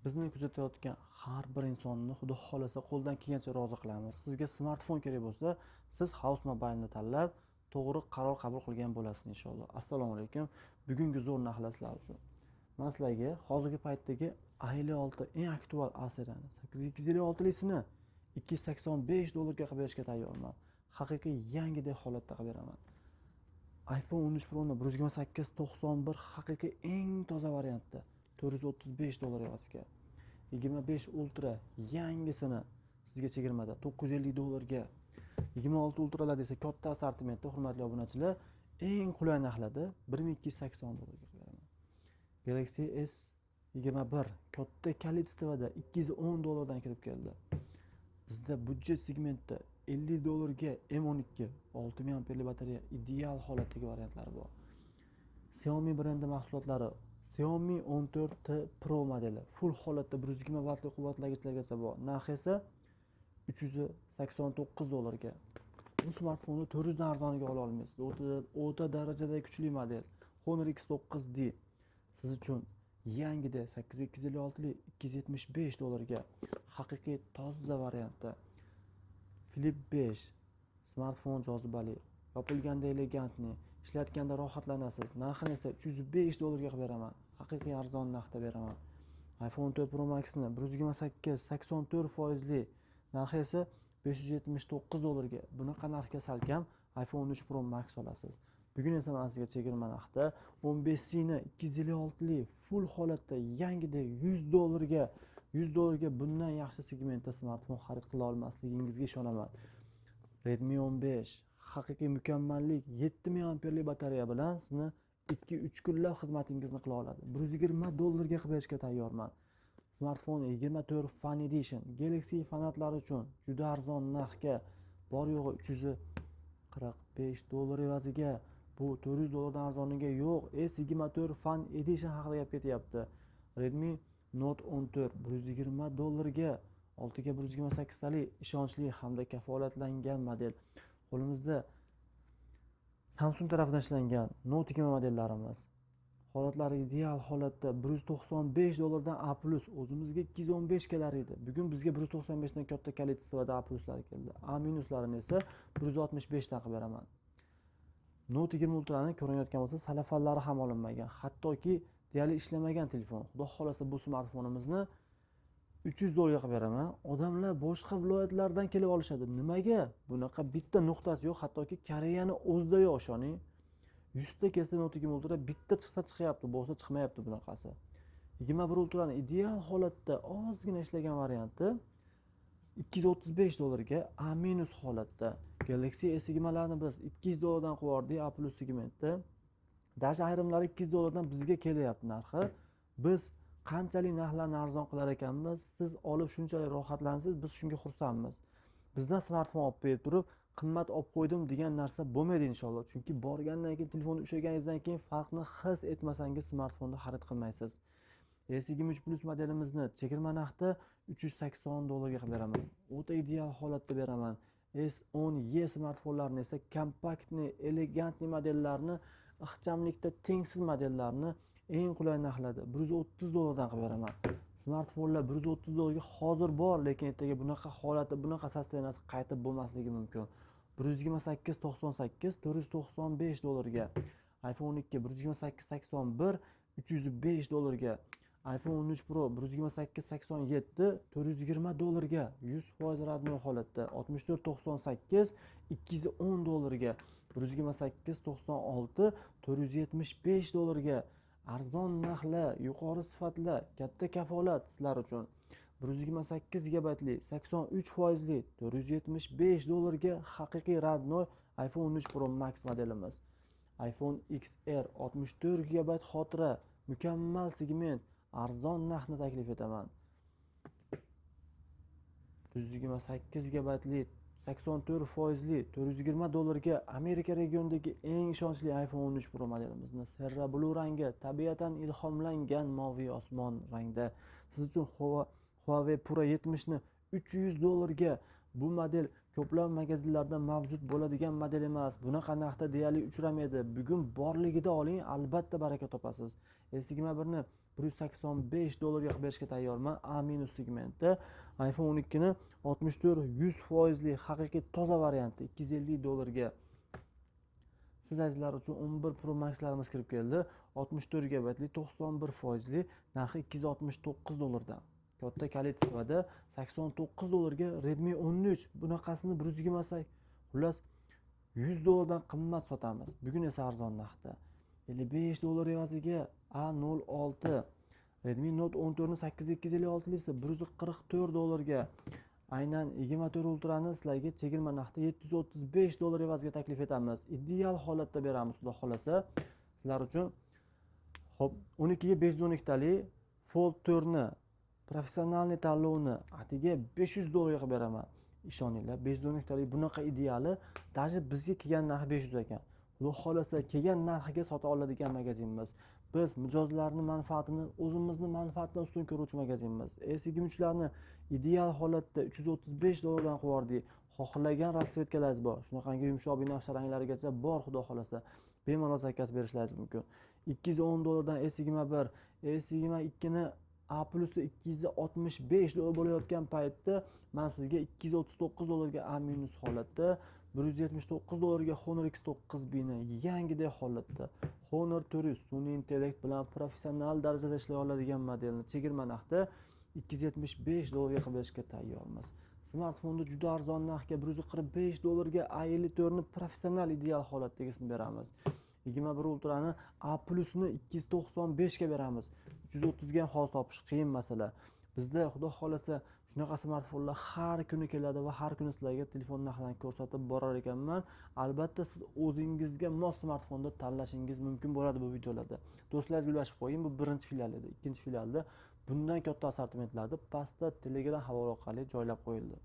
Bizni kuzatayotgan har bir insonni, xudo xohlasa, qo'ldan kelgancha rozi qilamiz. Sizga smartfon kerak bo'lsa, siz House Mobile'ni tanlab, to'g'ri qaror qabul qilgan bo'lasiz, inshaalloh. Assalomu alaykum. Bugungi zo'r narxlar sizlar uchun. Man sizlarga hozirgi paytdagi A56, eng aktual A seriyani 8256 lisini 285 dollarga qilib berishga tayyorman. Haqiqiy yangidek holatda qilib beraman. iPhone 13 Pro'ni 128 91, haqiqiy eng toza variantda 435 dollar evaziga. 25 Ultra yangisini sizga chegirmada 950 dollarga. 26 Ultralar desa, katta assortimentda, hurmatli obunachilar, eng qulay narxlarda 1280 dollarga qilib beraman. Galaxy S 21 katta количество da 210 dollardan kirib keldi. Bizda budjet segmentda 50 dollarga M 12, 6000 amperli batareya, ideal holatdagi variantlari bor. Xiaomi brendi mahsulotlari: Xiaomi 14T Pro modeli full holatda, 120 vatli quvvatlagichlargacha bor, narxi esa 389 dollarga. Bu smartfonni 400 dan arzoniga ola olmaysiz, o'ta o'ta darajada kuchli model. Honor X9 D siz uchun yangida 8256 li 275 dollarga, haqiqiy toza variantda. Flip 5 smartfon jozibali, yopilganda элегантный, ishlatganda rohatlanasiz. Narxini esa 305 dollarga qilib beraman, haqiqiy arzon narxda beraman. iPhone 4 Pro Maxni 128 84 foizli, narxi esa 579 dollarga. Bunaqa narxga salkam iPhone 13 Pro Max olasiz. Bugun esa man sizga chegirma narxda 15 ni 256 li full holatda, yangidek 100 dollarga. 100 dollarga bundan yaxshi segmentda smartfon xarid qila olmasligingizga ishonaman. Redmi 15 haqiqiy mukammallik, 7000 amperli batareya bilan sizni 2-3 kunlab xizmatingizni qila oladi. 120 dollarga qilib berishga tayyorman. Smartfon 24 Fan Edition Galaxy fanatlari uchun juda arzon narxga, bor yo'g'i 345 dollar evaziga. Bu 400 dollardan arzoniga yo'q. S 24 Fan Edition haqida gap ketyapti. Redmi Note 14 120 dollarga, 6 ga 128 talik, ishonchli hamda kafolatlangan model. Qo'limizda Samsung tarafidan ishlangan Note 20 modellarimiz, holatlari ideal holatda, 195 dollardan A plus. O'zimizga 215 kelar edi, bugun bizga 195 dan katta количество da A pluslar keldi. A minuslarini esa 165 dan qilib beraman. Note 20 Ultrani ko'rinayotgan bo'lsa, salafanlari ham olinmagan, hattoki deyarli ishlamagan telefon. Xudo xohlasa, bu smartfonimizni 300 dollarga qilib beraman. Odamlar boshqa viloyatlardan kelib olishadi. Nimaga? Bunaqa bitta nuqtasi yo'q, hattoki Koreyani o'zida yo'q, ishoning. 100 ta kelsa, Note 20 Ultra bitta chiqsa chiqyapti, bo'lsa chiqmayapti bunaqasi. 21 Ultrani ideal holatda, ozgina ishlagan varianti 235 dollarga, A minus holatda. Galaxy S 20larni biz 200 dollardan qilib yubordik A plus segmentda. Даже ayrimlari 200 dollardan bizga kelyapti narxi. Biz qanchalik narxlarni arzon qilar ekanmiz, siz olib shunchalik rohatlansiz, biz shunga xursandmiz. Bizdan smartfon olib berib turib, qimmat olib qo'ydim degan narsa bo'lmaydi, inshaalloh. Chunki borgandan keyin, telefonni ushlaganingizdan keyin farqni his etmasangiz, smartfonni xarid qilmaysiz. S 23 Plus modelimizni chegirma narxda 380 dollarga qilib beraman, o'ta ideal holatda beraman. S 10 E smartfonlarini esa, компактный, элегантный modellarni, ixchamlikda tengsiz modellarni eng qulay narxlarda 130 dollardan qilib beraman. Smartfonlar 130 dollarga hozir bor, lekin ertaga bunaqa holatda, bunaqa состояние si qaytib bo'lmasligi mumkin. 128 98, 495 dollarga. iPhone 12 128 81, 305 dollarga. iPhone 13 Pro 128 87, 420 dollarga, 100% родной holatda. 64 98, 210 dollarga. 128 96, 475 dollarga. Arzon narxlar, yuqori sifatlar, katta kafolat sizlar uchun. 128 gigabaytli, 83 foizli, 475 dollarga haqiqiy родной iPhone 13 Pro Max modelimiz. iPhone XR 64 gigabayt xotira, mukammal segment, arzon narxni taklif etaman. 128 gigabaytli, 84 foizli, 420 dollarga Amerika regionidagi eng ishonchli iPhone 13 Pro modelimizni Sierra Blue rangi, tabiatan ilhomlangan moviy osmon rangda. Siz uchun Huawei Pura 70 ni 300 dollarga. Bu model ko'plab magazinlarda mavjud bo'ladigan model emas, bunaqa narxda deyarli uchramaydi. Bugun borligida oling, albatta baraka topasiz. S 21 ni 185 dollarga qilib berishga tayyorman A minus segmentda. iPhone 12 ni 64 100 foizli haqiqiy toza varianti 250 dollarga. Siz azizlar uchun 11 Pro Maxlarimiz kirib keldi, 64 gigabaytli, 91 foizli, narxi 269 dollardan. Katta количество da 89 dollarga Redmi 13. Bunaqasini 120, xullas, 100 dollardan qimmat sotamiz, bugun esa arzon narxda, 55 dollar evaziga A06. Redmi Note 14 ni 8256lisi 144 dollarga. Aynan 24 Ultrani sizlarga chegirma narxda 735 dollar evaziga taklif etamiz, ideal holatda beramiz, xudo xohlasa, sizlar uchun. Ho'p, 12 ga 512talik Fold 4ni профессиональный tanlovni atigi 500 dollarga qilib beraman. Ishoninglar, 512talik bunaqa ideali даже bizga kelgan narxi 500 ekan. Xudo xohlasa, kelgan narxiga sota oladigan magazinmiz biz. Mijozlarni manfaatini o'zimizni manfaatdan ustun ko'ruvchi magazinmiz. S23larni ideal holatda 335 dollardan qilib yubordik. Xohlagan расцветка laringiz bor, shunaqangi yumshoq binafsha ranglarigacha bor. Xudo xohlasa, bemalol заказ berishlaringiz mumkin. 210 dollardan S21. S22ni A plusi 265 dollar bo'layotgan paytda man sizga 239 dollarga A minus holatda, 179 dollarga Honor X9 Bni yangidek holatda, Honor 400 sun'iy intellekt bilan professional darajada ishlay oladigan modelni chegirma narxda 275 dollarga qilib berishga tayyormiz. Smartfonni juda arzon narxga, 145 dollarga A54ni professional ideal holatdagisini beramiz. 21 Ultrani A plusini 295ga beramiz, 330ga ham hozir topish qiyin masala. Bizda, xudo xohlasa, shunaqa smartfonlar har kuni keladi va har kuni sizlarga telefon narxlarini ko'rsatib borar ekanman. Albatta, siz o'zingizga mos smartfonni tanlashingiz mumkin bo'ladi bu videolarda. Do'stlaringizga ulashib qo'ying. Bu birinchi filial edi. Ikkinchi filialda bundan katta assortimentlarni pastda Telegram havola orqali joylab qo'yildi.